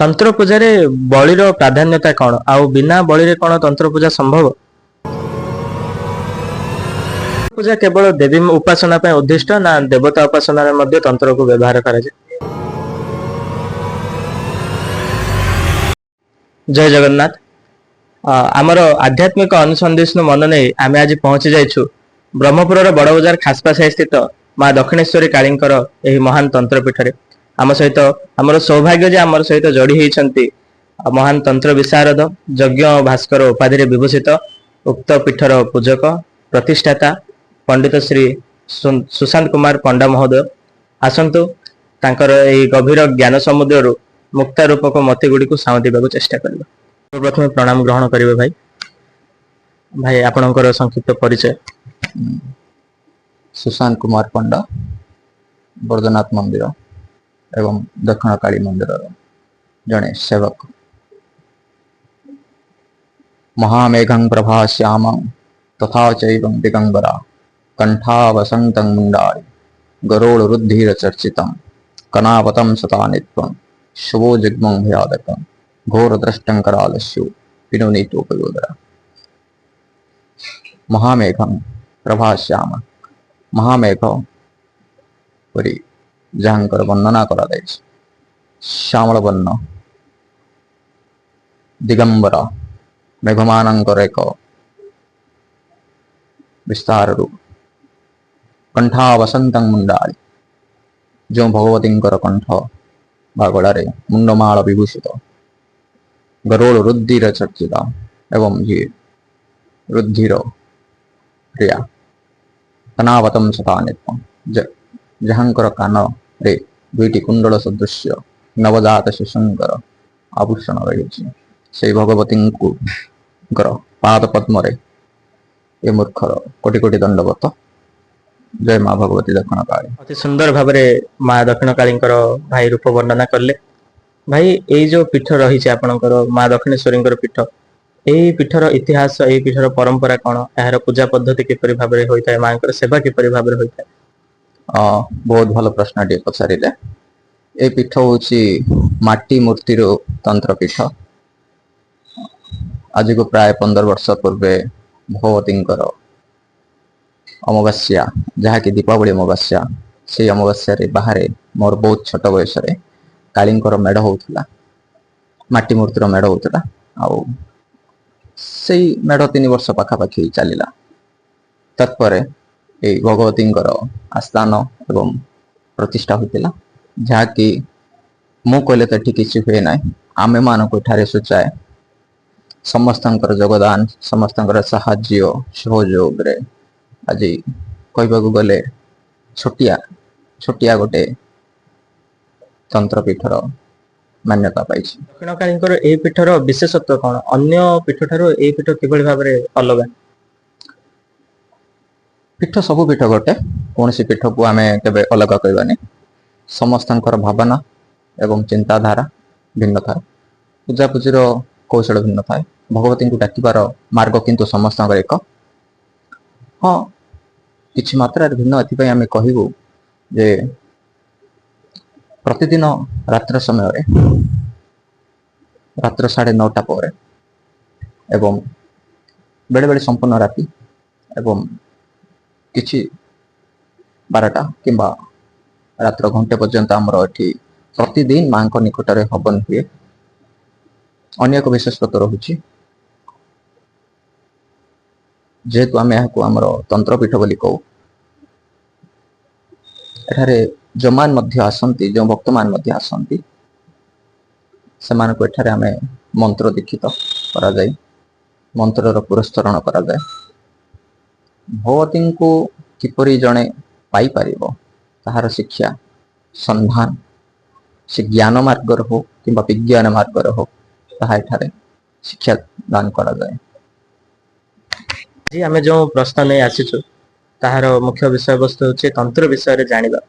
ତନ୍ତ୍ର ପୂଜାରେ ବଳିର ପ୍ରାଧାନ୍ୟତା କଣ, ଆଉ ବିନା ବଳିରେ କଣ ତନ୍ତ୍ର ପୂଜା ସମ୍ଭବ? ପୂଜା କେବଳ ଦେବୀ ଉପାସନା ପାଇଁ ଉଦ୍ଦିଷ୍ଟ ନା ଦେବତା ଉପାସନାରେ ମଧ୍ୟ ତନ୍ତ୍ରକୁ ବ୍ୟବହାର କରାଯାଏ? ଜୟ ଜଗନ୍ନାଥ। ଆମର ଆଧ୍ୟାତ୍ମିକ ଅନୁସନ୍ଧିଷ୍ଣୁ ମନ ନେଇ ଆମେ ଆଜି ପହଞ୍ଚି ଯାଇଛୁ ବ୍ରହ୍ମପୁରର ବଡ ବଜାର ଖାସପା ସାହି ସ୍ଥିତ ମା ଦକ୍ଷିଣେଶ୍ୱରୀ କାଳୀଙ୍କର ଏହି ମହାନ ତନ୍ତ୍ର ପୀଠରେ। ଆମ ସହିତ ଆମର ସୌଭାଗ୍ୟ ଯେ ଆମର ସହିତ ଯୋଡି ହେଇଛନ୍ତି ମହାନ ତନ୍ତ୍ର ବିଶାରଦ, ଯଜ୍ଞ ଭାସ୍କର ଉପାଧିରେ ବିଭୂଷିତ ଉକ୍ତ ପୀଠର ପୂଜକ ପ୍ରତିଷ୍ଠାତା ପଣ୍ଡିତ ଶ୍ରୀ ସୁଶାନ୍ତ କୁମାର ପଣ୍ଡା ମହୋଦୟ। ଆସନ୍ତୁ, ତାଙ୍କର ଏହି ଗଭୀର ଜ୍ଞାନ ସମୁଦ୍ରରୁ ମୁକ୍ତା ରୂପକ ମତି ଗୁଡ଼ିକୁ ସାଉଁଟିବାକୁ ଚେଷ୍ଟା କରିବା। ପ୍ରଥମେ ପ୍ରଣାମ ଗ୍ରହଣ କରିବେ ଭାଇ। ଭାଇ, ଆପଣଙ୍କର ସଂକ୍ଷିପ୍ତ ପରିଚୟ। ସୁଶାନ୍ତ କୁମାର ପଣ୍ଡା, ବୈଦ୍ୟନାଥ ମନ୍ଦିର ଏବଂ ଦକ୍ଷିଣ କାଳୀ ମନ୍ଦିରର ଜଣେ ସେବକ। ମହାମେଘଂ ପ୍ରଭା ଶ୍ୟାମଂ ତଥା ଚୈବଂ ଦିଗମ୍ବରା କଣ୍ଠାବସନ୍ତଂ ମୁଣ୍ଡାରି ଗରୋଳ ରୁଧିର ଚର୍ଚ୍ଚିତಂ କନାବତಂ ଶତାନିତ୍ୱଂ ଶୁଭो ଯୁଗ୍ମଂ ଭୟାଦକଂ ଘୋର ଦ୍ରଷ୍ଟଂ କରାଲସ୍ୟୁ ବିନୋନୀତୋପयोदरा। ମହାମେଘଂ ପ୍ରଭା ଶ୍ୟାମ, ମହାମେଘ ପରି ଯାହାଙ୍କର ବର୍ଣ୍ଣନା କରାଯାଇଛି, ଶ୍ୟାମଳ ବର୍ଣ୍ଣ, ଦିଗମ୍ବର, ମେଘମାନଙ୍କର ଏକ ବିସ୍ତାର ରୂପ, କଣ୍ଠାବସନ୍ତଂ ମୁଣ୍ଡାଳି, ଯେଉଁ ଭଗବତୀଙ୍କର କଣ୍ଠ ବା ଗଳାରେ ମୁଣ୍ଡମାଳ ବିଭୂଷିତ, ଗରୋଳ ରୁଦ୍ଧିର ଚର୍ଚ୍ଚିତ, ଏବଂ ଯିଏ ରୁଦ୍ଧିର ପ୍ରିୟା, କନାବତମ ଶତାନିତ୍ୱ, ଯାହାଙ୍କର କାନରେ ଦୁଇଟି କୁଣ୍ଡଳ ସଦୃଶ୍ୟ ନବଜାତ ଶିଶୁଙ୍କର ଆଭୂଷଣ ରହିଛି, ସେଇ ଭଗବତୀଙ୍କର ପାଦ ପଦ୍ମରେ ଏ ମୂର୍ଖର କୋଟି କୋଟି ଦଣ୍ଡବତ। ଜୟ ମା ଭଗବତୀ ଦକ୍ଷିଣ କାଳୀ। ଅତି ସୁନ୍ଦର ଭାବରେ ମା ଦକ୍ଷିଣ କାଳୀଙ୍କର ଭାଇ ରୂପ ବର୍ଣ୍ଣନା କଲେ। ଭାଇ, ଏଇ ଯୋଉ ପୀଠ ରହିଛି ଆପଣଙ୍କର ମା ଦକ୍ଷିଣେଶ୍ୱରୀଙ୍କର ପୀଠ, ଏଇ ପୀଠର ଇତିହାସ, ଏଇ ପୀଠର ପରମ୍ପରା କଣ? ଏହାର ପୂଜା ପଦ୍ଧତି କିପରି ଭାବରେ ହୋଇଥାଏ? ମାଙ୍କର ସେବା କିପରି ଭାବରେ ହୋଇଥାଏ? ବହୁତ ଭଲ ପ୍ରଶ୍ନଟିଏ ପଚାରିଲେ। ଏ ପୀଠ ହଉଛି ମାଟି ମୂର୍ତ୍ତିରୁ ତନ୍ତ୍ର ପୀଠ। ଆଜିକୁ ପ୍ରାୟ 15 ବର୍ଷ ପୂର୍ବେ ଭଗବତୀଙ୍କର ଅମାବାସ୍ୟା, ଯାହାକି ଦୀପାବଳି ଅମାବାସ୍ୟା, ସେଇ ଅମାବାସ୍ୟାରେ ବାହାରେ ମୋର ବହୁତ ଛୋଟ ବୟସରେ କାଳୀଙ୍କର ମେଢ ହଉଥିଲା, ମାଟି ମୂର୍ତ୍ତିର ମେଢ ହଉଥିଲା। ଆଉ ସେଇ ମେଢ 3 ବର୍ଷ ପାଖାପାଖି ଚାଲିଲା। ତତ୍ପରେ ଏଇ ଭଗବତୀଙ୍କର ଆସ୍ଥାନ ଏବଂ ପ୍ରତିଷ୍ଠା ହୋଇଥିଲା, ଯାହାକି ମୁଁ କହିଲେ ତ ଏଠି କିଛି ହୁଏ ନାହିଁ। ଆମେମାନଙ୍କୁ ଏଠାରେ ସୂଚାଏ ସମସ୍ତଙ୍କର ଯୋଗଦାନ, ସମସ୍ତଙ୍କର ସାହାଯ୍ୟ ସହଯୋଗରେ ଆଜି କହିବାକୁ ଗଲେ ଛୋଟିଆ ଛୋଟିଆ ଗୋଟେ ତନ୍ତ୍ରପୀଠର ମାନ୍ୟତା ପାଇଛି। ଦକ୍ଷିଣକାଳୀଙ୍କର ଏଇ ପୀଠର ବିଶେଷତ୍ୱ କଣ? ଅନ୍ୟ ପୀଠ ଠାରୁ ଏଇ ପୀଠ କିଭଳି ଭାବରେ ଅଲଗା? ପୀଠ ସବୁ ପୀଠ ଗୋଟେ, କୌଣସି ପୀଠକୁ ଆମେ କେବେ ଅଲଗା କହିବାନି। ସମସ୍ତଙ୍କର ଭାବନା ଏବଂ ଚିନ୍ତାଧାରା ଭିନ୍ନ ଥାଏ, ପୂଜାପୂଜିର କୌଶଳ ଭିନ୍ନ ଥାଏ, ଭଗବତୀଙ୍କୁ ଡାକିବାର ମାର୍ଗ କିନ୍ତୁ ସମସ୍ତଙ୍କର ଏକ। ହଁ, କିଛି ମାତ୍ରାରେ ଭିନ୍ନ। ଏଥିପାଇଁ ଆମେ କହିବୁ ଯେ ପ୍ରତିଦିନ ରାତ୍ର ସମୟରେ, ରାତ୍ର 9:30 ପରେ ଏବଂ ବେଳେବେଳେ ସମ୍ପୂର୍ଣ୍ଣ ରାତି ଏବଂ କିଛି 12ଟା କିମ୍ବା ରାତ୍ର ଘଣ୍ଟେ ପର୍ଯ୍ୟନ୍ତ ଆମର ଏଠି ପ୍ରତିଦିନ ମାଙ୍କ ନିକଟରେ ହବନ ହୁଏ। ଅନ୍ୟ ଏକ ବିଶେଷତ୍ୱ ରହୁଛି, ଯେହେତୁ ଆମେ ଏହାକୁ ଆମର ତନ୍ତ୍ରପୀଠ ବୋଲି କହୁ, ଏଠାରେ ଯେଉଁମାନେ ମଧ୍ୟ ଆସନ୍ତି, ଯେଉଁ ଭକ୍ତମାନେ ମଧ୍ୟ ଆସନ୍ତି, ସେମାନଙ୍କୁ ଏଠାରେ ଆମେ ମନ୍ତ୍ର ଦୀକ୍ଷିତ କରାଯାଇ ମନ୍ତ୍ରର ପୁରସ୍କରଣ କରାଯାଏ। ଭଗବତୀଙ୍କୁ କିପରି ଜଣେ ପାଇପାରିବ ତାହାର ଶିକ୍ଷା ସନ୍ଧାନ, ସେ ଜ୍ଞାନ ମାର୍ଗର ହଉ କିମ୍ବା ବିଜ୍ଞାନ ମାର୍ଗର ହଉ, ତାହା ଏଠାରେ ଶିକ୍ଷା ଦାନ କରାଯାଏ। ଆଜି ଆମେ ଯେଉଁ ପ୍ରଶ୍ନ ନେଇ ଆସିଛୁ ତାହାର ମୁଖ୍ୟ ବିଷୟବସ୍ତୁ ହେଉଛି ତନ୍ତ୍ର ବିଷୟରେ ଜାଣିବା।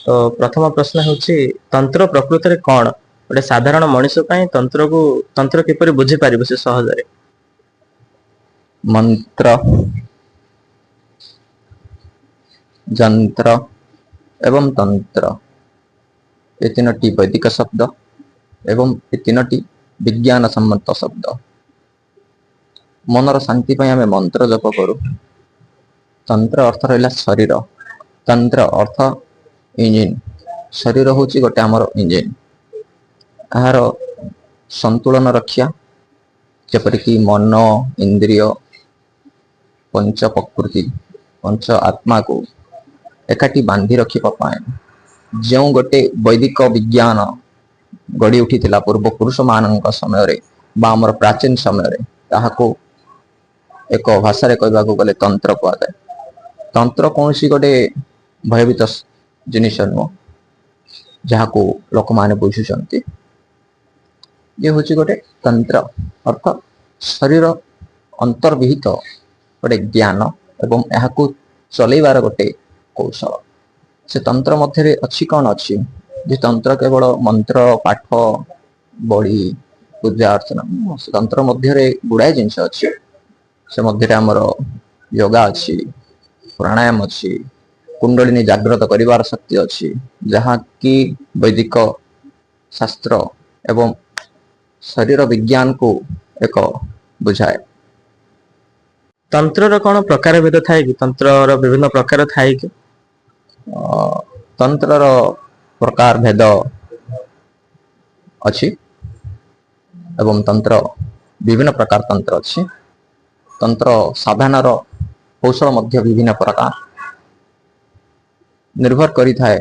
ତ ପ୍ରଥମ ପ୍ରଶ୍ନ ହେଉଛି, ତନ୍ତ୍ର ପ୍ରକୃତରେ କଣ? ଗୋଟେ ସାଧାରଣ ମଣିଷ ପାଇଁ ତନ୍ତ୍ରକୁ, ତନ୍ତ୍ର କିପରି ବୁଝିପାରିବ ସେ ସହଜରେ? ମନ୍ତ୍ର, ଯନ୍ତ୍ର ଏବଂ ତନ୍ତ୍ର, ଏ ତିନୋଟି ବୈଦିକ ଶବ୍ଦ। ଏବଂ ଏ ତିନୋଟି ବିଜ୍ଞାନ ସମ୍ମତ ଶବ୍ଦ। ମନର ଶାନ୍ତି ପାଇଁ ଆମେ ମନ୍ତ୍ର ଜପ କରୁ। ତନ୍ତ୍ର ଅର୍ଥ ରହିଲା ଶରୀର, ତନ୍ତ୍ର ଅର୍ଥ ଇଞ୍ଜିନ। ଶରୀର ହଉଛି ଗୋଟେ ଆମର ଇଞ୍ଜିନ। ଏହାର ସନ୍ତୁଳନ ରକ୍ଷା, ଯେପରିକି ମନ, ଇନ୍ଦ୍ରିୟ, ପଞ୍ଚ ପ୍ରକୃତି, ପଞ୍ଚ ଆତ୍ମାକୁ ଏକାଠି ବାନ୍ଧି ରଖିବା ପାଇଁ ଯେଉଁ ଗୋଟେ ବୈଦିକ ବିଜ୍ଞାନ ଗଢି ଉଠିଥିଲା ପୂର୍ବପୁରୁଷ ମାନଙ୍କ ସମୟରେ ବା ଆମର ପ୍ରାଚୀନ ସମୟରେ, ତାହାକୁ ଏକ ଭାଷାରେ କହିବାକୁ ଗଲେ ତନ୍ତ୍ର କୁହାଯାଏ। ତନ୍ତ୍ର କୌଣସି ଗୋଟେ ଭୟଭୀତ ଜିନିଷ ନୁହଁ, ଯାହାକୁ ଲୋକମାନେ ବୁଝୁଛନ୍ତି। ଇଏ ହଉଛି ଗୋଟେ ତନ୍ତ୍ର ଅର୍ଥ ଶରୀର ଅନ୍ତର୍ବିହିତ ଗୋଟେ ଜ୍ଞାନ ଏବଂ ଏହାକୁ ଚଲେଇବାର ଗୋଟେ କୌଶଳ। ସେ ତନ୍ତ୍ର ମଧ୍ୟରେ ଅଛି କଣ ଅଛି ଯେ ତନ୍ତ୍ର କେବଳ ମନ୍ତ୍ର ପାଠ, ବଳି, ପୂଜା ଅର୍ଚ୍ଚନା ନୁହଁ। ସେ ତନ୍ତ୍ର ମଧ୍ୟରେ ଗୁଡାଏ ଜିନିଷ ଅଛି। ସେ ମଧ୍ୟରେ ଆମର ଯୋଗା ଅଛି, ପ୍ରାଣାୟାମ ଅଛି, କୁଣ୍ଡଳିନୀ ଜାଗ୍ରତ କରିବାର ଶକ୍ତି ଅଛି, ଯାହାକି ବୈଦିକ ଶାସ୍ତ୍ର ଏବଂ ଶରୀର ବିଜ୍ଞାନକୁ ଏକ ବୁଝାଏ। ତନ୍ତ୍ରର କଣ ପ୍ରକାର ଭେଦ ଥାଏ କି? ତନ୍ତ୍ରର ବିଭିନ୍ନ ପ୍ରକାର ଥାଏ କି? ତନ୍ତ୍ରର ପ୍ରକାର ଭେଦ ଅଛି ଏବଂ ତନ୍ତ୍ର ବିଭିନ୍ନ ପ୍ରକାର ତନ୍ତ୍ର ଅଛି। ତନ୍ତ୍ର ସାଧନାର କୌଶଳ ମଧ୍ୟ ବିଭିନ୍ନ ପ୍ରକାର ନିର୍ଭର କରିଥାଏ।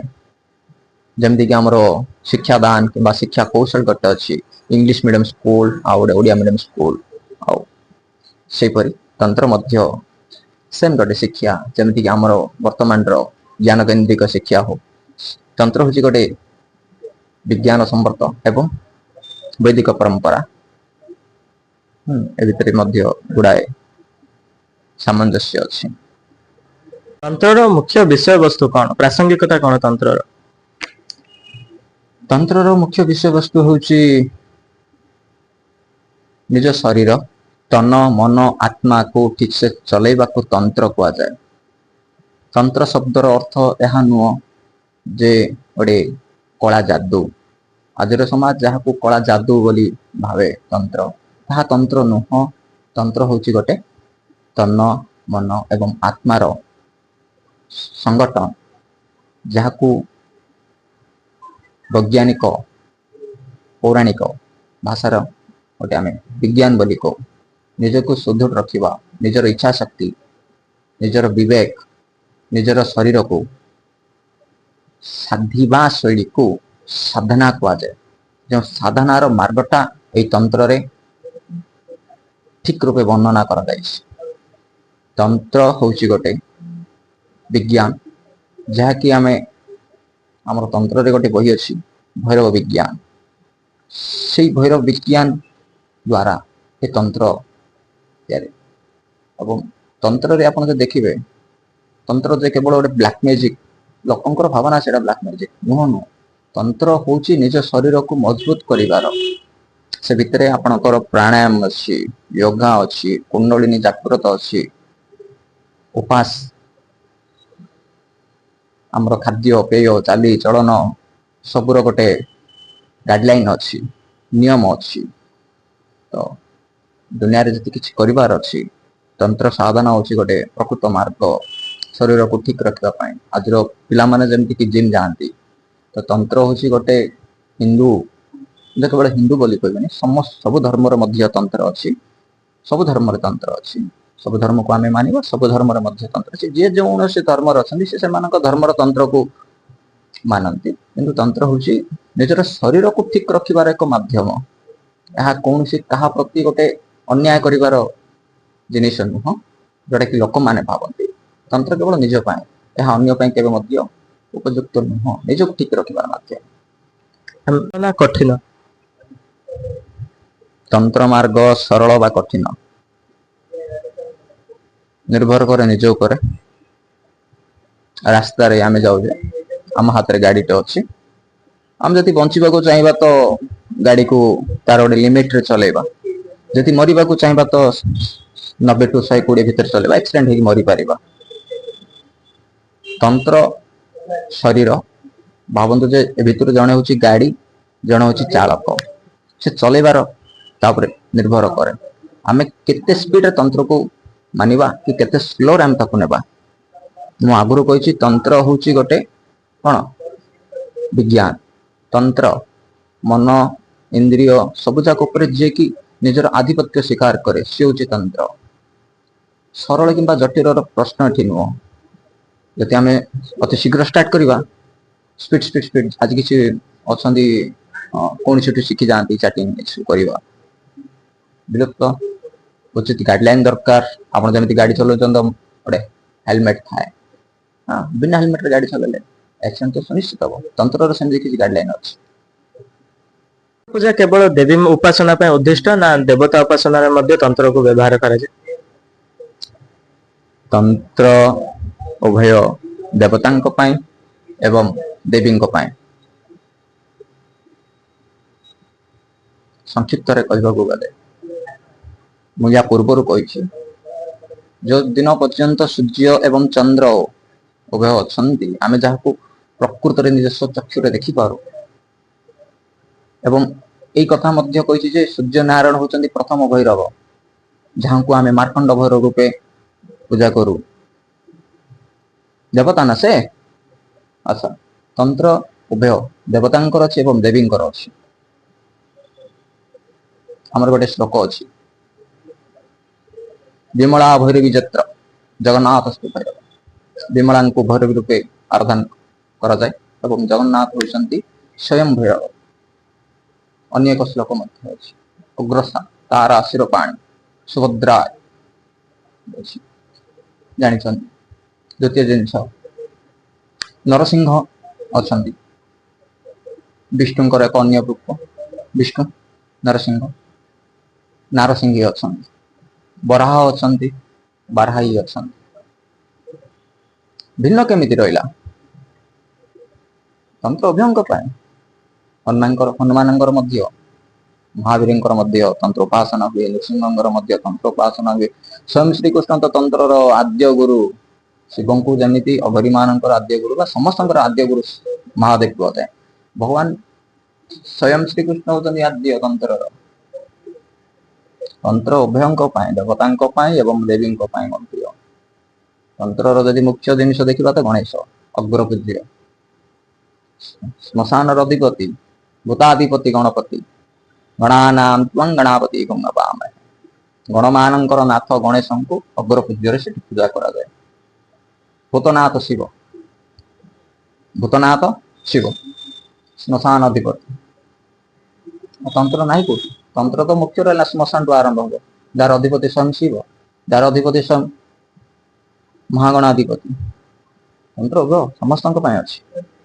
ଯେମିତିକି ଆମର ଶିକ୍ଷାଦାନ କିମ୍ବା ଶିକ୍ଷା କୌଶଳ ଗୋଟେ ଅଛି ଇଂଲିଶ ମିଡିୟମ ସ୍କୁଲ ଆଉ ଗୋଟେ ଓଡ଼ିଆ ମିଡିୟମ ସ୍କୁଲ, ଆଉ ସେହିପରି ତନ୍ତ୍ର ମଧ୍ୟ ସେମ୍ ଗୋଟେ ଶିକ୍ଷା। ଯେମିତିକି ଆମର ବର୍ତ୍ତମାନର ଜ୍ଞାନ କେନ୍ଦ୍ରିକ ଶିକ୍ଷା ହଉ, ତନ୍ତ୍ର ହଉଛି ଗୋଟେ ବିଜ୍ଞାନ ସମ୍ମତ ଏବଂ ବୈଦିକ ପରମ୍ପରା। ଏ ଭିତରେ ମଧ୍ୟ ଗୁଡାଏ ସାମଞ୍ଜସ୍ୟ ଅଛି। ତନ୍ତ୍ରର ମୁଖ୍ୟ ବିଷୟବସ୍ତୁ କଣ? ପ୍ରାସଙ୍ଗିକତା କଣ ତନ୍ତ୍ରର? ତନ୍ତ୍ରର ମୁଖ୍ୟ ବିଷୟବସ୍ତୁ ହଉଛି ନିଜ ଶରୀର, ତନ, ମନ, ଆତ୍ମାକୁ ଠିକ ସେ ଚଲେଇବାକୁ ତନ୍ତ୍ର କୁହାଯାଏ। ତନ୍ତ୍ର ଶବ୍ଦର ଅର୍ଥ ଏହା ନୁହଁ ଯେ ଗୋଟେ କଳା ଯାଦୁ। ଆଜିର ସମାଜ ଯାହାକୁ କଳା ଯାଦୁ ବୋଲି ଭାବେ ତନ୍ତ୍ର, ତାହା ତନ୍ତ୍ର ନୁହଁ। ତନ୍ତ୍ର ହଉଛି ଗୋଟେ ତନ, ମନ ଏବଂ ଆତ୍ମାର ସଂଗଠନ, ଯାହାକୁ ବୈଜ୍ଞାନିକ ପୌରାଣିକ ଭାଷାର ଗୋଟେ ଆମେ ବିଜ୍ଞାନ ବୋଲି କହୁ। ନିଜକୁ ସୁଦୃଢ ରଖିବା, ନିଜର ଇଚ୍ଛା ଶକ୍ତି, ନିଜର ବିବେକ, ନିଜର ଶରୀରକୁ ସାଧିବା ଶୈଳୀକୁ ସାଧନା କୁହାଯାଏ। ଯେଉଁ ସାଧନାର ମାର୍ଗଟା ଏଇ ତନ୍ତ୍ରରେ ଠିକ ରୂପେ ବର୍ଣ୍ଣନା କରାଯାଇଛି। ତନ୍ତ୍ର ହଉଛି ଗୋଟେ ବିଜ୍ଞାନ, ଯାହାକି ଆମେ ଆମର ତନ୍ତ୍ରରେ ଗୋଟେ ବହି ଅଛି ଭୈରବ ବିଜ୍ଞାନ। ସେଇ ଭୈରବ ବିଜ୍ଞାନ ଦ୍ଵାରା ଏ ତନ୍ତ୍ର ତିଆରି। ଏବଂ ତନ୍ତ୍ରରେ ଆପଣ ଯଦି ଦେଖିବେ, ତନ୍ତ୍ର ଯେ କେବଳ ଗୋଟେ ବ୍ଲାକ୍ ମ୍ୟାଜିକ, ଲୋକଙ୍କର ଭାବନା ସେଇଟା ବ୍ଲାକ୍ ମ୍ୟାଜିକ ନୁହଁ। ନୁହଁ, ତନ୍ତ୍ର ହଉଛି ନିଜ ଶରୀରକୁ ମଜବୁତ କରିବାର। ସେ ଭିତରେ ଆପଣଙ୍କର ପ୍ରାଣାୟାମ ଅଛି, ଯୋଗା ଅଛି, କୁଣ୍ଡଳିନୀ ଜାଗ୍ରତ ଅଛି, ଉପାସ, ଆମର ଖାଦ୍ୟ ପେୟ, ଚାଲି ଚଳନ ସବୁର ଗୋଟେ ଗାଇଡଲାଇନ ଅଛି, ନିୟମ ଅଛି। ତ ଦୁନିଆରେ ଯଦି କିଛି କରିବାର ଅଛି, ତନ୍ତ୍ର ସାଧନା ହଉଛି ଗୋଟେ ପ୍ରକୃତ ମାର୍ଗ ଶରୀରକୁ ଠିକ ରଖିବା ପାଇଁ। ଆଜିର ପିଲାମାନେ ଯେମିତିକି ଜିମ୍ ଯାଆନ୍ତି, ତ ତନ୍ତ୍ର ହଉଛି ଗୋଟେ ହିନ୍ଦୁ, ଯେ କେବଳ ହିନ୍ଦୁ ବୋଲି କହିବେନି, ସମସ୍ତ ସବୁ ଧର୍ମର ମଧ୍ୟ ତନ୍ତ୍ର ଅଛି। ସବୁ ଧର୍ମରେ ତନ୍ତ୍ର ଅଛି। ସବୁ ଧର୍ମକୁ ଆମେ ମାନିବା, ସବୁ ଧର୍ମରେ ମଧ୍ୟ ତନ୍ତ୍ର ଅଛି। ଯିଏ ଯେକୌଣସି ଧର୍ମରେ ଅଛନ୍ତି, ସେ ସେମାନଙ୍କ ଧର୍ମର ତନ୍ତ୍ରକୁ ମାନନ୍ତି। କିନ୍ତୁ ତନ୍ତ୍ର ହଉଛି ନିଜର ଶରୀରକୁ ଠିକ ରଖିବାର ଏକ ମାଧ୍ୟମ। ଏହା କୌଣସି କାହା ପ୍ରତି ଗୋଟେ ଅନ୍ୟାୟ କରିବାର ଜିନିଷ ନୁହଁ, ଯୋଉଟା କି ଲୋକମାନେ ଭାବନ୍ତି। ତନ୍ତ୍ର କେବଳ ନିଜ ପାଇଁ, ଏହା ଅନ୍ୟ ପାଇଁ କେବେ ମଧ୍ୟ ଉପଯୁକ୍ତ ନୁହଁ। ନିଜକୁ ଠିକ ରଖିବାର ମାଧ୍ୟମ। ନା କଠିନ? ତନ୍ତ୍ର ମାର୍ଗ ସରଳ ବା କଠିନ ନିର୍ଭର କରେ ନିଜ ଉପରେ। ରାସ୍ତାରେ ଆମେ ଯାଉଛେ, ଆମ ହାତରେ ଗାଡିଟେ ଅଛି। ଆମେ ଯଦି ବଞ୍ଚିବାକୁ ଚାହିଁବା ତ ଗାଡିକୁ ତାର ଗୋଟେ ଲିମିଟ ରେ ଚଲେଇବା। ଯଦି ମରିବାକୁ ଚାହିଁବା ତ 90 ଟୁ 120 ଭିତରେ ଚଲେଇବା, ଆକ୍ସିଡେଣ୍ଟ ହେଇକି ମରିପାରିବା। ତନ୍ତ୍ର ଶରୀର, ଭାବନ୍ତୁ ଯେ ଏ ଭିତରୁ ଜଣେ ହଉଛି ଗାଡି, ଜଣେ ହଉଛି ଚାଳକ। ସେ ଚଲେଇବାର ତା ଉପରେ ନିର୍ଭର କରେ ଆମେ କେତେ ସ୍ପିଡରେ ତନ୍ତ୍ରକୁ ମାନିବା କି କେତେ ସ୍ଲୋରେ ଆମେ ତାକୁ ନେବା। ମୁଁ ଆଗରୁ କହିଛି, ତନ୍ତ୍ର ହଉଛି ଗୋଟେ କଣ ବିଜ୍ଞାନ। ତନ୍ତ୍ର ମନ, ଇନ୍ଦ୍ରିୟ ସବୁ ଯାକ ଉପରେ ଯିଏକି ନିଜର ଆଧିପତ୍ୟ ସ୍ୱୀକାର କରେ, ସିଏ ହଉଛି ତନ୍ତ୍ର। ସରଳ କିମ୍ବା ଜଟିଳର ପ୍ରଶ୍ନ ଏଠି ନୁହଁ। ଯଦି ଆମେ ଅତି ଶୀଘ୍ର ଷ୍ଟାର୍ଟ କରିବା, ସ୍ପିଡ ସ୍ପିଡ ସ୍ପିଡ, ଆଜି କିଛି ଅଛନ୍ତି କୌଣସିଠୁ ଶିଖି ଯାଆନ୍ତି ଚାଟିଂ ଏସବୁ କରିବା ବିଲୁପ୍ତ। ଉଚିତ ଗାଇଡଲାଇନ ଦରକାର। ଆପଣ ଯେମିତି ଗାଡି ଚଲାଉଛନ୍ତି, ଗୋଟେ ହେଲମେଟ ଥାଏ। ହଁ, ବିନା ହେଲମେଟରେ ଗାଡି ଚଲେଇଲେ ଆକ୍ସିଡେଣ୍ଟ ତ ସୁନିଶ୍ଚିତ ହବ। ତନ୍ତ୍ରର ସେମିତି କିଛି ଗାଇଡଲାଇନ ଅଛି। ପୂଜା କେବଳ ଦେବୀ ଉପାସନା ପାଇଁ ଉଦ୍ଦିଷ୍ଟ ନା ଦେବତା ଉପାସନାରେ ମଧ୍ୟ ତନ୍ତ୍ରକୁ ବ୍ୟବହାର କରାଯାଏ? ତନ୍ତ୍ର ଉଭୟ ଦେବତାଙ୍କ ପାଇଁ ଏବଂ ଦେବୀଙ୍କ ପାଇଁ। ସଂକ୍ଷିପ୍ତରେ କହିବାକୁ ଗଲେ, ମୁଁ ୟା ପୂର୍ବରୁ କହିଛି, ଯୋଉ ଦିନ ପର୍ଯ୍ୟନ୍ତ ସୂର୍ଯ୍ୟ ଏବଂ ଚନ୍ଦ୍ର ଉଭୟ ଅଛନ୍ତି, ଆମେ ଯାହାକୁ ପ୍ରକୃତରେ ନିଜସ୍ୱ ଚକ୍ଷୁରେ ଦେଖିପାରୁ, ଏବଂ ଏଇ କଥା ମଧ୍ୟ କହିଛି ଯେ ସୂର୍ଯ୍ୟ ନାରାୟଣ ହଉଛନ୍ତି ପ୍ରଥମ ଭୈରବ, ଯାହାଙ୍କୁ ଆମେ ମାର୍କଣ୍ଡ ଭୈରବ ରୂପେ ପୂଜା କରୁ। ଦେବତା ନା ସେ? ଆଚ୍ଛା, ତନ୍ତ୍ର ଉଭୟ ଦେବତାଙ୍କର ଅଛି ଏବଂ ଦେବୀଙ୍କର ଅଛି। ଆମର ଗୋଟେ ଶ୍ଲୋକ ଅଛି, ବିମଳା ଭୈରବୀ ଯତ୍ର ଜଗନ୍ନାଥ ଭୈରବ। ବିମଳାଙ୍କୁ ଭୈରବୀ ରୂପେ ଆରାଧନା କରାଯାଏ ଏବଂ ଜଗନ୍ନାଥ ହେଉଛନ୍ତି ସ୍ୱୟଂ ଭୈରବ। ଅନ୍ୟ ଏକ ଶ୍ଲୋକ ମଧ୍ୟ ଅଛି, ଉଗ୍ରସା ତାରା ଶିରପାଣି ସୁଭଦ୍ରା ଅଛି, ଜାଣିଛନ୍ତି। ଦ୍ୱିତୀୟ ଜିନିଷ, ନରସିଂହ ଅଛନ୍ତି ବିଷ୍ଣୁଙ୍କର ଏକ ଅନ୍ୟ ରୂପ। ବିଷ୍ଣୁ ନରସିଂହ, ନାରସିଂହୀ ଅଛନ୍ତି, ବରାହ ଅଛନ୍ତି, ବାରାହୀ ଅଛନ୍ତି। ଭିନ୍ନ କେମିତି ରହିଲା? ତନ୍ତ୍ର ଉଭୟଙ୍କ ପାଇଁ। ହନୁମାନଙ୍କର ମଧ୍ୟ, ମହାବୀରଙ୍କର ମଧ୍ୟ ତନ୍ତ୍ର ଉପାସନା ହୁଏ। ନୃସିଂହଙ୍କର ମଧ୍ୟ ତନ୍ତ୍ର ଉପାସନା ହୁଏ। ସ୍ୱୟଂ ଶ୍ରୀକୃଷ୍ଣ ତ ତନ୍ତ୍ରର ଆଦ୍ୟ ଗୁରୁ। ଶିବଙ୍କୁ ଯେମିତି ଅଘରୀ ମାନଙ୍କର ଆଦ୍ୟ ଗୁରୁ ବା ସମସ୍ତଙ୍କର ଆଦ୍ୟ ଗୁରୁ ମହାଦେବ କୁହାଯାଏ, ଭଗବାନ ସ୍ୱୟଂ ଶ୍ରୀକୃଷ୍ଣ ହଉଛନ୍ତି ଆଦ୍ୟ ତନ୍ତ୍ରର। ତନ୍ତ୍ର ଉଭୟଙ୍କ ପାଇଁ, ଦେବତାଙ୍କ ପାଇଁ ଏବଂ ଦେବୀଙ୍କ ପାଇଁ ମଧ୍ୟ। ତନ୍ତ୍ରର ଯଦି ମୁଖ୍ୟ ଜିନିଷ ଦେଖିବା ତ ଗଣେଶ ଅଗ୍ରପୂଜ୍ୟ, ଶ୍ମଶାନର ଅଧିପତି, ଭୂତାଧିପତି ଗଣପତି। ଗଣାନାମ ତ୍ୱଂ ଗଣାପତି ଗଙ୍ଗବାମେ। ଗଣମାନଙ୍କର ନାଥ ଗଣେଶଙ୍କୁ ଅଗ୍ରପୂଜ୍ୟରେ ସେଠି ପୂଜା କରାଯାଏ। ଭୂତନାଥ ଶିବ, ଭୂତନାଥ ଶିବ ଶ୍ମଶାନ ଅଧିପତି। ତନ୍ତ୍ର ନାହିଁ କୋଉଠି? ତନ୍ତ୍ର ତ ମୁଖ୍ୟ ରହିଲା ଶ୍ମଶାନଠୁ ଆରମ୍ଭ ହବ, ଯାହାର ଅଧିପତି ସ୍ୱୟଂ ଶିବ, ଯାହାର ଅଧିପତି ସ୍ୱୟଂ ମହାଗଣାଧିପତି। ତନ୍ତ୍ର ଉଭୟ ସମସ୍ତଙ୍କ ପାଇଁ ଅଛି,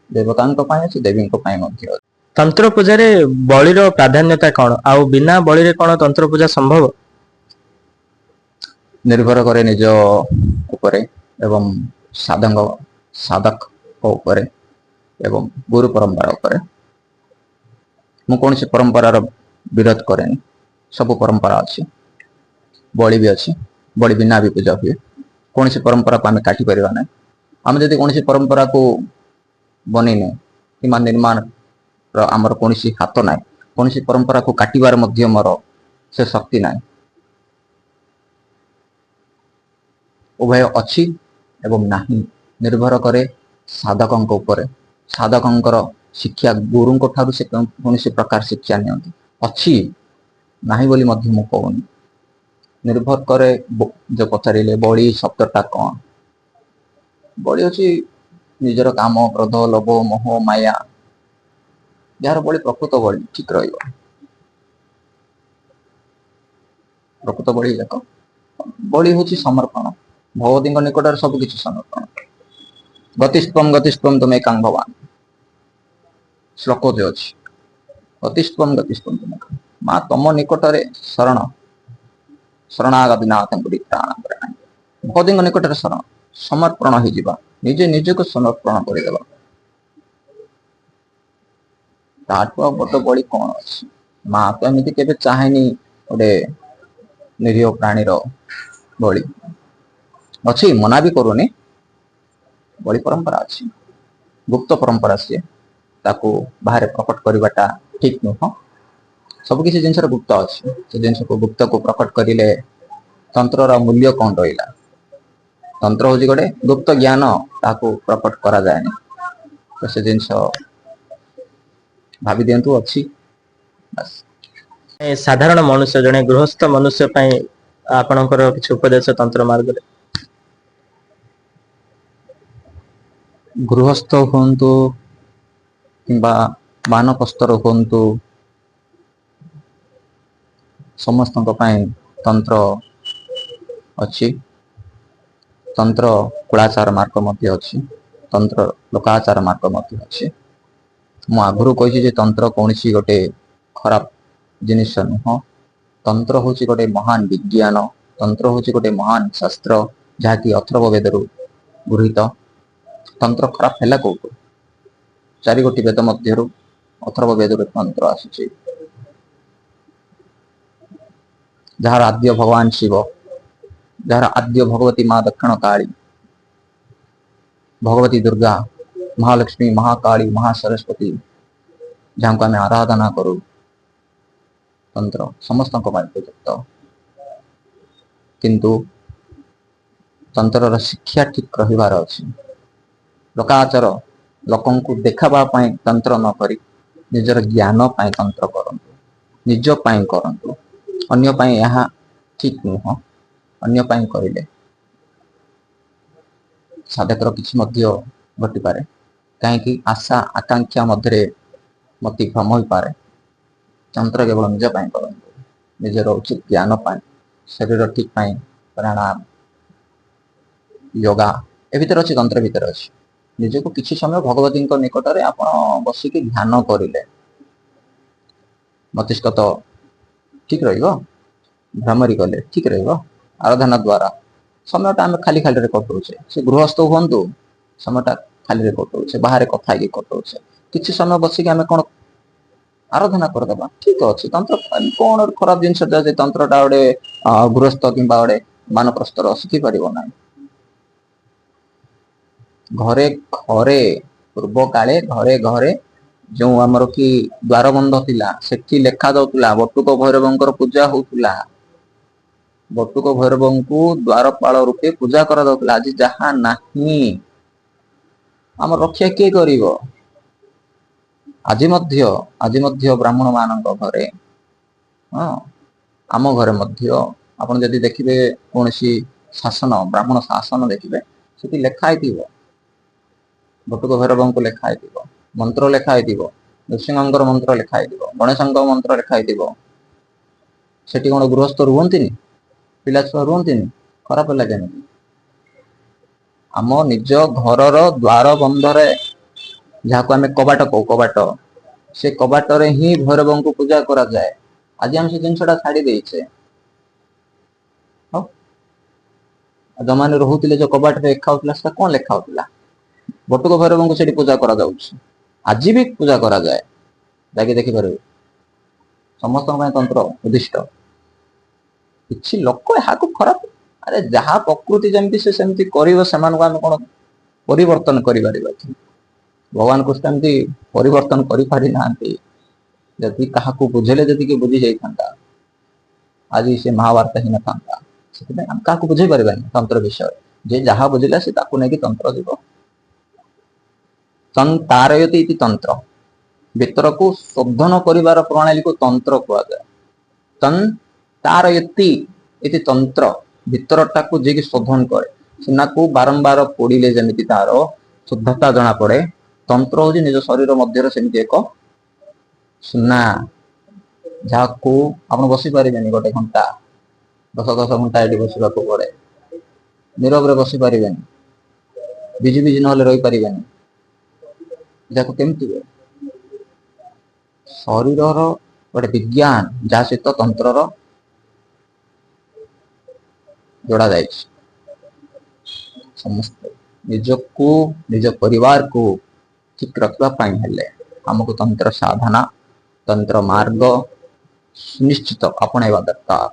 ଦେବତାଙ୍କ ପାଇଁ ଅଛି, ଦେବୀଙ୍କ ପାଇଁ ମଧ୍ୟ ଅଛି। ତନ୍ତ୍ର ପୂଜାରେ ବଳିର ପ୍ରାଧାନ୍ୟତା କଣ, ଆଉ ବିନା ବଳିରେ କଣ ତନ୍ତ୍ର ପୂଜା ସମ୍ଭବ? ନିର୍ଭର କରେ ନିଜ ଉପରେ ଏବଂ ସାଧକଙ୍କ ଉପରେ ଏବଂ ଗୁରୁ ପରମ୍ପରା ଉପରେ। ମୁଁ କୌଣସି ପରମ୍ପରାର ବିରୋଧ କରେନି। ସବୁ ପରମ୍ପରା ଅଛି, ବଳି ବି ଅଛି, ବଳି ବିନା ବି ପୂଜା ହୁଏ। କୌଣସି ପରମ୍ପରାକୁ ଆମେ କାଟି ପାରିବା ନାହିଁ। ଆମେ ଯଦି କୌଣସି ପରମ୍ପରାକୁ ବନେଇନେ କିମ୍ବା ନିର୍ମାଣର ଆମର କୌଣସି ହାତ ନାହିଁ, କୌଣସି ପରମ୍ପରାକୁ କାଟିବାର ମଧ୍ୟ ମୋର ସେ ଶକ୍ତି ନାହିଁ। ଉଭୟ ଅଛି ଏବଂ ନାହିଁ, ନିର୍ଭର କରେ ସାଧକଙ୍କ ଉପରେ। ସାଧକଙ୍କର ଶିକ୍ଷା ଗୁରୁଙ୍କ ଠାରୁ ସେ କୌଣସି ପ୍ରକାର ଶିକ୍ଷା ନିଅନ୍ତି। ଅଛି, ନାହିଁ ବୋଲି ମଧ୍ୟ ମୁଁ କହୁନି। ନିର୍ଭର କରେ। ଯୋଉ ପଚାରିଲେ ବଳି ଶବ୍ଦଟା କଣ, ବଳି ଅଛି ନିଜର କାମ, କ୍ରୋଧ, ଲୋଭ, ମୋହ, ମାୟା। ଯାହାର ବଳି ପ୍ରକୃତ ବଳି ଠିକ ରହିବ, ପ୍ରକୃତ ବଳି ଯାକ। ବଳି ହଉଛି ସମର୍ପଣ। ଭଗବତୀଙ୍କ ନିକଟରେ ସବୁ କିଛି ସମର୍ପଣ। ଗତିସ୍ତ୍ୱಂ ଗତିସ୍ତ୍ୱಂ ତୁମେ କାଂ ଭବାନ, ଶ୍ଲୋକ ଯୋଉ ଅଛି, ଗତିସ୍ତ୍ୱಂ ଗତିସ୍ତ୍ୱಂ ତୁମେ, ମା ତମ ନିକଟରେ ଶରଣ, ଶରଣାଗତି ନାଥ ପରିତ୍ରାଣ। ଭଗବତୀଙ୍କ ନିକଟରେ ଶରଣ, ସମର୍ପଣ ହେଇଯିବା, ନିଜେ ନିଜକୁ ସମର୍ପଣ କରିଦେବା। ତାଠୁ ଆଉ ବଡ ବଳି କଣ ଅଛି? ମା ତ ଏମିତି କେବେ ଚାହେଁନି ଗୋଟେ ନିରୀହ ପ୍ରାଣୀର ବଳି। ଅଛି, ମନା ବି କରୁନି, ବଳି ପରମ୍ପରା ଅଛି, ଗୁପ୍ତ ପରମ୍ପରା ସିଏ, ତାକୁ ବାହାରେ ପ୍ରକଟ କରିବାଟା ଠିକ ନୁହଁ। ସବୁ କିଛି ଜିନିଷର ଗୁପ୍ତ ଅଛି। ସେ ଜିନିଷକୁ, ଗୁପ୍ତକୁ ପ୍ରକଟ କରିଲେ ତନ୍ତ୍ରର ମୂଲ୍ୟ କଣ ରହିଲା? ତନ୍ତ୍ର ହଉଛି ଗୋଟେ ଗୁପ୍ତ ଜ୍ଞାନ, ତାକୁ ପ୍ରକଟ କରାଯାଏନି। ତ ସେ ଜିନିଷ ଭାବି ଦିଅନ୍ତୁ ଅଛି, ବାସ୍। ସାଧାରଣ ମନୁଷ୍ୟ, ଜଣେ ଗୃହସ୍ଥ ମନୁଷ୍ୟ ପାଇଁ ଆପଣଙ୍କର କିଛି ଉପଦେଶ ତନ୍ତ୍ର ମାର୍ଗରେ। ଗୃହସ୍ଥ ହୁଅନ୍ତୁ କିମ୍ବା ବାନପ୍ରସ୍ଥର ହୁଅନ୍ତୁ, ସମସ୍ତଙ୍କ ପାଇଁ ତନ୍ତ୍ର ଅଛି। ତନ୍ତ୍ର କୁଳାଚାର ମାର୍ଗ ମଧ୍ୟ ଅଛି, ତନ୍ତ୍ର ଲୋକାଚାର ମାର୍ଗ ମଧ୍ୟ ଅଛି। ମୁଁ ଆଗରୁ କହିଛି ଯେ ତନ୍ତ୍ର କୌଣସି ଗୋଟେ ଖରାପ ଜିନିଷ ନୁହଁ। ତନ୍ତ୍ର ହଉଛି ଗୋଟେ ମହାନ ବିଜ୍ଞାନ। ତନ୍ତ୍ର ହଉଛି ଗୋଟେ ମହାନ ଶାସ୍ତ୍ର, ଯାହାକି ଅଥର୍ବ ବେଦରୁ ଗୃହୀତ। ତନ୍ତ୍ର ଖରାପ ହେଲା କୋଉଠୁ? ଚାରି ଗୋଟି ବେଦ ମଧ୍ୟରୁ ଅଥର୍ବ ବେଦରୁ ତନ୍ତ୍ର ଆସୁଛି, ଯାହାର ଆଦ୍ୟ ଭଗବାନ ଶିବ, ଯାହାର ଆଦ୍ୟ ଭଗବତୀ ମା ଦକ୍ଷିଣ କାଳୀ, ଭଗବତୀ ଦୁର୍ଗା, ମହାଲକ୍ଷ୍ମୀ, ମହାକାଳୀ, ମହାସରସ୍ୱତୀ, ଯାହାଙ୍କୁ ଆମେ ଆରାଧନା କରୁ। ତନ୍ତ୍ର ସମସ୍ତଙ୍କ ପାଇଁ ଉପଯୁକ୍ତ, କିନ୍ତୁ ତନ୍ତ୍ରର ଶିକ୍ଷା ଠିକ ରହିବାର ଅଛି। ଲୋକାଚର, ଲୋକଙ୍କୁ ଦେଖାବା ପାଇଁ ତନ୍ତ୍ର ନ କରି ନିଜର ଜ୍ଞାନ ପାଇଁ ତନ୍ତ୍ର କରନ୍ତୁ, ନିଜ ପାଇଁ କରନ୍ତୁ। ଅନ୍ୟ ପାଇଁ ଏହା ଠିକ ନୁହଁ। ଅନ୍ୟ ପାଇଁ କରିଲେ ସାଧକର କିଛି ମଧ୍ୟ ଘଟିପାରେ, କାହିଁକି ଆଶା ଆକାଂକ୍ଷା ମଧ୍ୟରେ ମତି ଭ୍ରମ ହୋଇପାରେ। ତନ୍ତ୍ର କେବଳ ନିଜ ପାଇଁ କରନ୍ତୁ, ନିଜର ଉଚିତ ଜ୍ଞାନ ପାଇଁ, ଶରୀର ଠିକ ପାଇଁ। ପ୍ରାଣାୟାମ, ଯୋଗା ଏ ଭିତରେ ଅଛି, ତନ୍ତ୍ର ଭିତରେ ଅଛି। ନିଜକୁ କିଛି ସମୟ ଭଗବତୀଙ୍କ ନିକଟରେ ଆପଣ ବସିକି ଧ୍ୟାନ କରିଲେ ମସ୍ତିଷ୍କ ତ ଠିକ ରହିବ, ଭ୍ରମରି କଲେ ଠିକ ରହିବ। ଆରାଧନା ଦ୍ଵାରା ସମୟଟା ଆମେ ଖାଲି ଖାଲିରେ କଟଉଛେ। ସେ ଗୃହସ୍ଥ ହୁଅନ୍ତୁ, ସମୟଟା ଖାଲିରେ କଟଉଛେ, ବାହାରେ କଥା ହେଇକି କଟଉଛେ। କିଛି ସମୟ ବସିକି ଆମେ କଣ ଆରାଧନା କରିଦବା, ଠିକ ଅଛି। ତନ୍ତ୍ର କଣ ଖରାପ ଜିନିଷଟା ଯେ ତନ୍ତ୍ରଟା ଗୋଟେ ଗୃହସ୍ଥ କିମ୍ବା ଗୋଟେ ବାନପ୍ରସ୍ଥର ଶିଖିପାରିବ ନାହିଁ? ଘରେ ଘରେ, ପୂର୍ବ କାଳେ ଘରେ ଘରେ ଯେଉଁ ଆମର କି ଦ୍ୱାରବନ୍ଧ ଥିଲା, ସେଠି ଲେଖା ଯାଉଥିଲା, ବଟୁକ ଭୈରବଙ୍କର ପୂଜା ହଉଥିଲା। ବଟୁକ ଭୈରବଙ୍କୁ ଦ୍ୱାରପାଳ ରୂପେ ପୂଜା କରାଯାଉଥିଲା। ଆଜି ଯାହା ନାହିଁ, ଆମର ରକ୍ଷା କିଏ କରିବ? ଆଜି ମଧ୍ୟ ବ୍ରାହ୍ମଣ ମାନଙ୍କ ଘରେ, ହଁ, ଆମ ଘରେ ମଧ୍ୟ ଆପଣ ଯଦି ଦେଖିବେ, କୌଣସି ଶାସନ, ବ୍ରାହ୍ମଣ ଶାସନ ଦେଖିବେ, ସେଠି ଲେଖା ହେଇଥିବ, ବଟୁକ ଭୈରବଙ୍କୁ ଲେଖା ହେଇଥିବ, ମନ୍ତ୍ର ଲେଖା ହେଇଥିବ, ନୃସିଂହଙ୍କର ମନ୍ତ୍ର ଲେଖା ହେଇଥିବ, ଗଣେଶଙ୍କ ମନ୍ତ୍ର ଲେଖା ହେଇଥିବ। ସେଠି କଣ ଗୃହସ୍ଥ ରୁହନ୍ତିନି? ପିଲା ଛୁଆ ରୁହନ୍ତିନି? ଖରାପ ହେଲା କେମିତି? ଆମ ନିଜ ଘରର ଦ୍ୱାର ବନ୍ଧରେ, ଯାହାକୁ ଆମେ କବାଟ କହୁ, କବାଟ, ସେ କବାଟରେ ହିଁ ଭୈରବଙ୍କୁ ପୂଜା କରାଯାଏ। ଆଜି ଆମେ ସେ ଜିନିଷଟା ଛାଡି ଦେଇଛେ। ହଉ, ଯୋଉମାନେ ରହୁଥିଲେ, ଯୋଉ କବାଟରେ ଲେଖା ହଉଥିଲା, ସେଟା କଣ ଲେଖା ହଉଥିଲା? ବଟୁକ ଭୈରବଙ୍କୁ ସେଠି ପୂଜା କରାଯାଉଛି, ଆଜି ବି ପୂଜା କରାଯାଏ, ଯାଇକି ଦେଖିପାରିବେ। ସମସ୍ତଙ୍କ ପାଇଁ ତନ୍ତ୍ର ଉଦ୍ଦିଷ୍ଟ। କିଛି ଲୋକ ଏହାକୁ ଖରାପ, ଆରେ ଯାହା ପ୍ରକୃତି ଯେମିତି ସେ ସେମିତି କରିବ, ସେମାନଙ୍କୁ ଆମେ କଣ ପରିବର୍ତ୍ତନ କରିପାରିବା କି? ଭଗବାନ କୃଷ୍ଣ ଏମିତି ପରିବର୍ତ୍ତନ କରିପାରି ନାହାନ୍ତି। ଯଦି କାହାକୁ ବୁଝେଇଲେ ଯଦି କିଏ ବୁଝି ଯାଇଥାନ୍ତା, ଆଜି ସେ ମହାଭାରତ ହେଇନଥାନ୍ତା। ସେଥିପାଇଁ ଆମେ କାହାକୁ ବୁଝେଇ ପାରିବାନି ତନ୍ତ୍ର ବିଷୟରେ। ଯେ ଯାହା ବୁଝିଲା, ସେ ତାକୁ ନେଇକି ତନ୍ତ୍ର ଯିବ। ତାରୟତି ଇତି ତନ୍ତ୍ର। ଭିତରକୁ ଶୋଧନ କରିବାର ପ୍ରଣାଳୀକୁ ତନ୍ତ୍ର କୁହାଯାଏ। ତନ୍ ତାରୟତି ଇତି ତନ୍ତ୍ର। ଭିତରଟାକୁ ଯିଏକି ଶୋଧନ କରେ, ସୁନାକୁ ବାରମ୍ବାର ପୋଡିଲେ ଯେମିତି ତାର ଶୁଦ୍ଧତା ଜଣା ପଡେ, ତନ୍ତ୍ର ହଉଛି ନିଜ ଶରୀର ମଧ୍ୟରେ ସେମିତି ଏକ ସୁନା, ଯାହାକୁ ଆପଣ ବସି ପାରିବେନି ଗୋଟେ ଘଣ୍ଟା, 10 10 ଘଣ୍ଟା ଏଠି ବସିବାକୁ ପଡେ। ନିରବରେ ବସି ପାରିବେନି, ବିଜି ବିଜି ନହେଲେ ରହିପାରିବେନି। ଯାହାକୁ କେମିତି ହୁଏ? ଶରୀରର ଗୋଟେ ବିଜ୍ଞାନ, ଯାହା ସହିତ ତନ୍ତ୍ରର ଯୋଡା ଯାଇଛି। ସମସ୍ତେ ନିଜକୁ, ନିଜ ପରିବାରକୁ ଠିକ ରଖିବା ପାଇଁ ହେଲେ ଆମକୁ ତନ୍ତ୍ର ସାଧନା, ତନ୍ତ୍ର ମାର୍ଗ ସୁନିଶ୍ଚିତ ଆପଣେଇବା ଦରକାର।